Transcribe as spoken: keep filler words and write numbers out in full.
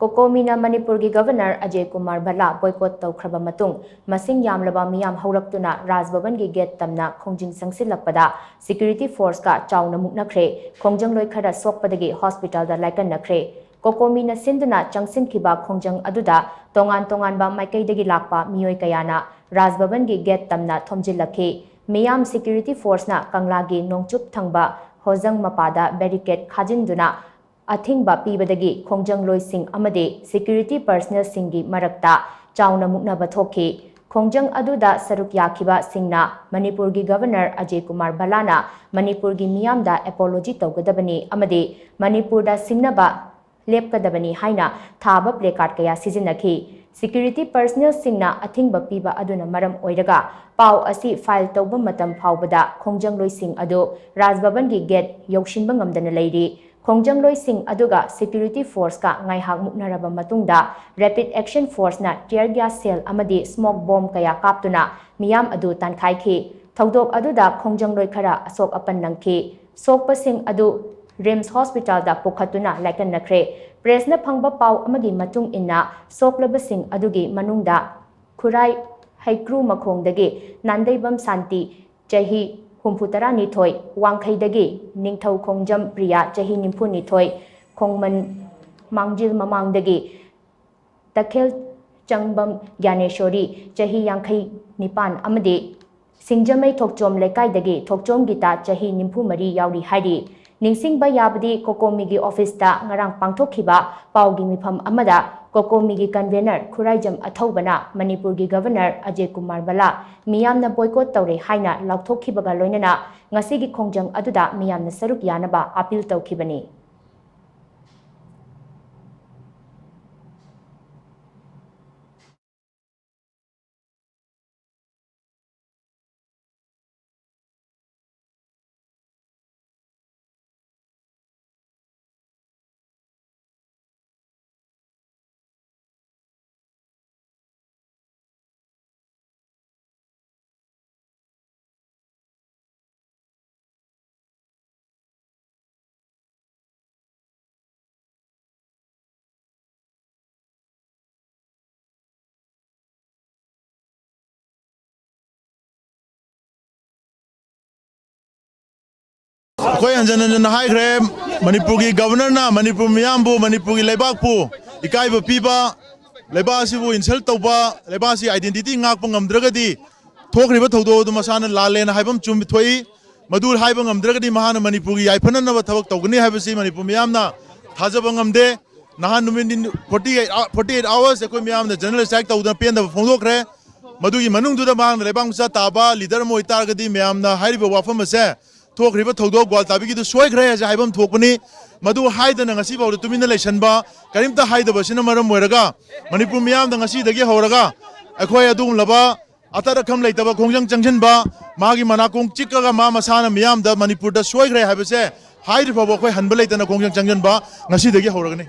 ꯀꯣꯀꯣꯃꯤꯅ ꯃꯅꯤꯄꯨꯔꯒꯤ governor ꯑꯖꯦ Kumar ꯚꯜꯂꯥ boycott ꯇꯧꯈ꯭ꯔꯕ ꯃꯇꯨꯡ, ꯃꯁꯤꯡ ꯌꯥꯝꯂꯕ ꯃꯤꯌꯥꯝ ꯍꯧꯔꯛꯇꯨꯅ ꯔꯥꯖ ꯚꯕꯟꯒꯤ ꯒꯦꯠ ꯇꯝꯅ ꯈꯣꯡꯖꯤꯟ ꯆꯪꯁꯤꯜꯂꯛꯄꯗ ꯁꯦꯀ꯭ꯌꯨꯔꯤꯇꯤ ꯐꯣꯔꯁꯀ ꯆꯥꯎꯅ ꯃꯨꯛꯅꯈ꯭ꯔꯦ꯫ ꯈꯣꯡꯖꯪꯂꯣꯏ ꯈꯔ ꯁꯣꯛꯄꯗꯒꯤ ꯍꯣꯁꯄꯤꯇꯥꯜꯗ ꯂꯥꯏꯀꯠꯅꯈ꯭ꯔꯦ꯫ ꯀꯣꯀꯣꯃꯤꯅ ꯁꯤꯟꯗꯨꯅ ꯆꯪꯁꯤꯟꯈꯤꯕ ꯈꯣꯡꯖꯪ ꯑꯗꯨꯗ ꯇꯣꯉꯥꯟ ꯇꯣꯉꯥꯟꯕ ꯃꯥꯏꯀꯩꯗꯒꯤ ꯂꯥꯛꯄ ꯃꯤꯑꯣꯏ ꯀꯌꯥꯅ ꯔꯥꯖ ꯚꯕꯟꯒꯤ ꯒꯦꯠ ꯇꯝꯅ ꯊꯣꯝꯖꯤꯜꯂꯛꯈꯤ꯫ ꯃꯤꯌꯥꯝ ꯁꯦꯀ꯭ꯌꯨꯔꯤꯇꯤ ꯐꯣꯔꯁꯅ ꯀꯪꯂꯥꯒꯤ ꯅꯣꯡꯆꯨꯞ ꯊꯪꯕ ꯍꯣꯖꯪ ꯃꯄꯥꯗ ꯕꯦꯔꯤꯀꯦꯠ ꯈꯥꯖꯤꯟꯗꯨꯅ ꯑꯊꯤꯡꯕ ꯄꯤꯕꯗꯒꯤ ꯈꯣꯡꯖꯪꯂꯣꯏꯁꯤꯡ ꯑꯃꯗꯤ ꯁꯦꯀ꯭ꯌꯨꯔꯤꯇꯤ ꯄꯔꯁꯅꯦꯜꯁꯤꯡꯒꯤ ꯃꯔꯛꯇ ꯆꯥꯎꯅ ꯃꯨꯛꯅꯕ ꯊꯣꯛꯈꯤ꯫ ꯈꯣꯡꯖꯪ ꯑꯗꯨꯗ ꯁꯔꯨꯛ ꯌꯥꯈꯤꯕꯁꯤꯡꯅ ꯃꯅꯤꯄꯨꯔꯒꯤ ꯒꯕꯔꯅꯔ ꯑꯖꯦ ꯀꯨꯃꯥꯔ ꯚꯜꯂꯥꯅ ꯃꯅꯤꯄꯨꯔꯒꯤ ꯃꯤꯌꯥꯝꯗ ꯑꯦꯄꯣꯂꯣꯖꯤ ꯇꯧꯒꯗꯕꯅꯤ ꯑꯃꯗꯤ ꯃꯅꯤꯄꯨꯔꯗ ꯁꯤꯡꯅꯕ ꯂꯦꯞꯀꯗꯕꯅꯤ ꯍꯥꯏꯅ ꯊꯥꯕ ꯄ꯭ꯂꯦꯀꯥꯔꯗ ꯀꯌꯥ ꯁꯤꯖꯤꯟꯅꯈꯤ꯫ ꯁꯦꯀ꯭ꯌꯨꯔꯤꯇꯤ ꯄꯔꯁꯅꯦꯜꯁꯤꯡꯅ ꯑꯊꯤꯡꯕ ꯄꯤꯕ ꯑꯗꯨꯅ ꯃꯔꯝ ꯑꯣꯏꯔꯒ ꯄꯥꯎ ꯑꯁꯤ ꯐꯥꯏꯜ ꯇꯧꯕ ꯃꯇꯝ ꯐꯥꯎꯕꯗ ꯈꯣꯡꯖꯪꯂꯣꯏꯁꯤꯡ ꯑꯗꯨ ꯔꯥꯖ ꯚꯕꯟꯒꯤ ꯒꯦꯠ ꯌꯧꯁꯤꯟꯕ ꯉꯝꯗꯅ ꯂꯩꯔꯤ꯫ ꯈꯣꯡꯖꯪꯂꯣꯏꯁꯤꯡ ꯑꯗꯨꯒ ꯁꯦꯀ꯭ꯌꯨꯔꯤꯇꯤ ꯐꯣꯔꯁꯀ ꯉꯥꯏꯍꯥꯛ ꯃꯨꯛꯅꯔꯕ ꯃꯇꯨꯡꯗ ꯔꯦꯄꯤꯗ ꯑꯦꯛꯁꯟ ꯐꯣꯔꯁꯅ ꯇꯤꯌꯔ ꯒ꯭ꯌꯥꯁ ꯁꯦꯜ ꯑꯃꯗꯤ ꯁ꯭ꯃꯣꯛ ꯕꯣꯝ ꯀꯌꯥ ꯀꯥꯞꯇꯨꯅ ꯃꯤꯌꯥꯝ ꯑꯗꯨ ꯇꯥꯟꯈꯥꯏꯈꯤ꯫ ꯊꯧꯗꯣꯛ ꯑꯗꯨꯗ ꯈꯣꯡꯖꯪꯂꯣꯏ ꯈꯔ ꯑꯁꯣꯛ ꯑꯄꯟ ꯅꯪꯈꯤ꯫ ꯁꯣꯛꯄꯁꯤꯡ ꯑꯗꯨ ꯔꯤꯝꯁ ꯍꯣꯁꯄꯤꯇꯥꯜꯗ ꯄꯨꯈꯠꯇꯨꯅ ꯂꯥꯏꯀꯠꯅꯈ꯭ꯔꯦ꯫ ꯄ꯭ꯔꯦꯁꯅ ꯐꯪꯕ ꯄꯥꯎ ꯑꯃꯒꯤ ꯃꯇꯨꯡ ꯏꯟꯅ, ꯁꯣꯛꯂꯕꯁꯤꯡ ꯑꯗꯨꯒꯤ ꯃꯅꯨꯡꯗ ꯈꯨꯔꯥꯏ ꯍꯩꯀ꯭ꯔꯨ ꯃꯈꯣꯡꯗꯒꯤ ꯅꯥꯟꯗꯩꯕꯝ ꯁꯥꯟꯇꯤ, ꯆꯍꯤ ꯍꯨꯝꯐꯨꯇꯔꯥꯅꯤꯊꯣꯏ, ꯋꯥꯡꯈꯩꯗꯒꯤ ꯅꯤꯡꯊꯧ ꯈꯣꯡꯖꯝ ꯄ꯭ꯔꯤꯌꯥ, ꯆꯍꯤ ꯅꯤꯐꯨꯅꯤꯊꯣꯏ, ꯈꯣꯡꯃꯟ ꯃꯥꯡꯖꯤꯜ ꯃꯃꯥꯡꯗꯒꯤ ꯇꯈꯦꯜ ꯆꯪꯕꯝ ꯒ꯭ꯌꯥꯅꯦꯁꯣꯔꯤ, ꯆꯍꯤ ꯌꯥꯡꯈꯩ ꯅꯤꯄꯥꯟ, ꯑꯃꯗꯤ ꯁꯤꯡꯖꯃꯩ ꯊꯣꯛꯆꯣꯝ ꯂꯩꯀꯥꯏꯗꯒꯤ ꯊꯣꯛꯆꯣꯝ ꯒꯤꯇꯥ, ꯆꯍꯤ ꯅꯤꯐꯨ ꯃꯔꯤ ꯌꯥꯎꯔꯤ ꯍꯥꯏꯔꯤ꯫ ꯅꯤꯡꯁꯤꯡꯕ ꯌꯥꯕꯗꯤ, ꯀꯣꯀꯣꯃꯤꯒꯤ ꯑꯣꯐꯤꯁꯇ ꯉꯔꯥꯡ ꯄꯥꯡꯊꯣꯛꯈꯤꯕ ꯄꯥꯎꯒꯤ ꯃꯤꯐꯝ ꯑꯃꯗ ꯀꯣꯀꯣꯃꯤꯒꯤ ꯀꯟꯚꯦꯅꯔ ꯈꯨꯔꯥꯏꯖꯝ ꯑꯊꯧꯕꯅ ꯃꯅꯤꯄꯨꯔꯒꯤ ꯒꯕꯔꯅꯔ ꯑꯖꯦ ꯀꯨꯃꯥꯔ ꯚꯜꯂꯥ ꯃꯤꯌꯥꯝꯅ ꯕꯣꯏꯀꯣꯠ ꯇꯧꯔꯦ ꯍꯥꯏꯅ ꯂꯥꯎꯊꯣꯛꯈꯤꯕꯒ ꯂꯣꯏꯅꯅ ꯉꯁꯤꯒꯤ ꯈꯣꯡꯖꯪ ꯑꯗꯨꯗ ꯃꯤꯌꯥꯝꯅ ꯁꯔꯨꯛ ꯌꯥꯅꯕ ꯑꯥꯄꯤꯜ ꯇꯧꯈꯤꯕꯅꯤ꯫ ꯑꯩꯈꯣꯏ ꯍꯟꯖꯟ ꯍꯟꯖꯟꯅ ꯍꯥꯏꯈ꯭ꯔꯦ, ꯃꯅꯤꯄꯨꯔꯒꯤ ꯒꯕꯔꯅꯔꯅ ꯃꯅꯤꯄꯨꯔ ꯃꯤꯌꯥꯝꯕꯨ, ꯃꯅꯤꯄꯨꯔꯒꯤ ꯂꯩꯕꯥꯛꯄꯨ ꯏꯀꯥꯏꯕ ꯄꯤꯕ, ꯂꯩꯕꯥꯛ ꯑꯁꯤꯕꯨ ꯏꯟꯁꯜ ꯇꯧꯕ, ꯂꯩꯕꯥꯛ ꯑꯁꯤ ꯑꯥꯏꯗꯦꯟꯇꯤꯇꯤ ꯉꯥꯛꯄ ꯉꯝꯗ꯭ꯔꯒꯗꯤ ꯊꯣꯛꯈ꯭ꯔꯤꯕ ꯊꯧꯗꯣꯛ ꯑꯗꯨ ꯃꯁꯥꯅ ꯂꯥꯜꯂꯦꯅ ꯍꯥꯏꯕ ꯑꯃ ꯆꯨꯝ ꯊꯣꯛꯏ꯫ ꯃꯗꯨ ꯍꯥꯏꯕ ꯉꯝꯗ꯭ꯔꯒꯗꯤ ꯃꯍꯥꯛꯅ ꯃꯅꯤꯄꯨꯔꯒꯤ ꯌꯥꯏꯐꯅꯅꯕ ꯊꯕꯛ ꯇꯧꯒꯅꯤ ꯍꯥꯏꯕꯁꯤ ꯃꯅꯤꯄꯨꯔ ꯃꯤꯌꯥꯝꯅ ꯊꯥꯖꯕ ꯉꯝꯗꯦ꯫ ꯅꯍꯥꯟ ꯅꯨꯃꯤꯠ ꯅꯤ-, forty eight, forty eight hours ꯑꯩꯈꯣꯏ ꯃꯤꯌꯥꯝꯅ ꯖꯦꯅꯔꯦꯜ ꯁ꯭ꯇ꯭ꯔꯥꯏꯛ ꯇꯧꯗꯨꯅ ꯄꯦꯟꯗꯕ ꯐꯣꯡꯗꯣꯛꯈ꯭ꯔꯦ꯫ ꯃꯗꯨꯒꯤ ꯃꯅꯨꯡꯗꯨꯗ ꯃꯍꯥꯛꯅ ꯂꯩꯕꯥꯛ ꯃꯆꯥ ꯇꯥꯕ ꯂꯤꯗꯔ ꯑꯃ ꯑꯣꯏꯇꯥꯔꯒꯗꯤ ꯃꯌꯥꯝꯅ ꯍꯥꯏꯔꯤꯕ ꯋꯥꯐꯝ ꯑꯁꯦ ꯊꯣꯛꯈ꯭ꯔꯤꯕ ꯊꯧꯗꯣꯛ ꯒ꯭ꯋꯥꯜꯇꯥꯕꯤꯒꯤꯗꯨ ꯁꯣꯏꯈ꯭ꯔꯦ ꯍꯥꯏꯁꯦ ꯍꯥꯏꯐꯝ ꯊꯣꯛꯄꯅꯤ꯫ ꯃꯗꯨ ꯍꯥꯏꯗꯅ ꯉꯁꯤꯐꯥꯎꯗ ꯇꯨꯃꯤꯟꯅ ꯂꯩꯁꯟꯕ, ꯀꯔꯤꯝꯇ ꯍꯥꯏꯗꯕꯁꯤꯅ ꯃꯔꯝ ꯑꯣꯏꯔꯒ ꯃꯅꯤꯄꯨꯔ ꯃꯤꯌꯥꯝꯗ ꯉꯁꯤꯗꯒꯤ ꯍꯧꯔꯒ ꯑꯩꯈꯣꯏ ꯑꯗꯨꯒꯨꯝꯂꯕ ꯑꯇꯠ ꯑꯈꯝ ꯂꯩꯇꯕ ꯈꯣꯡꯖꯪ ꯆꯪꯁꯤꯟꯕ, ꯃꯥꯒꯤ ꯃꯅꯥꯀꯣꯡ ꯆꯤꯛꯀꯒ ꯃꯥ ꯃꯁꯥꯅ ꯃꯤꯌꯥꯝꯗ ꯃꯅꯤꯄꯨꯔꯗ ꯁꯣꯏꯈ꯭ꯔꯦ ꯍꯥꯏꯕꯁꯦ ꯍꯥꯏꯗ꯭ꯔꯤ ꯐꯥꯎꯕ ꯑꯩꯈꯣꯏ ꯍꯟꯕ ꯂꯩꯇꯅ ꯈꯣꯡꯖꯪ ꯆꯪꯁꯤꯟꯕ ꯉꯁꯤꯗꯒꯤ ꯍꯧꯔꯒꯅꯤ꯫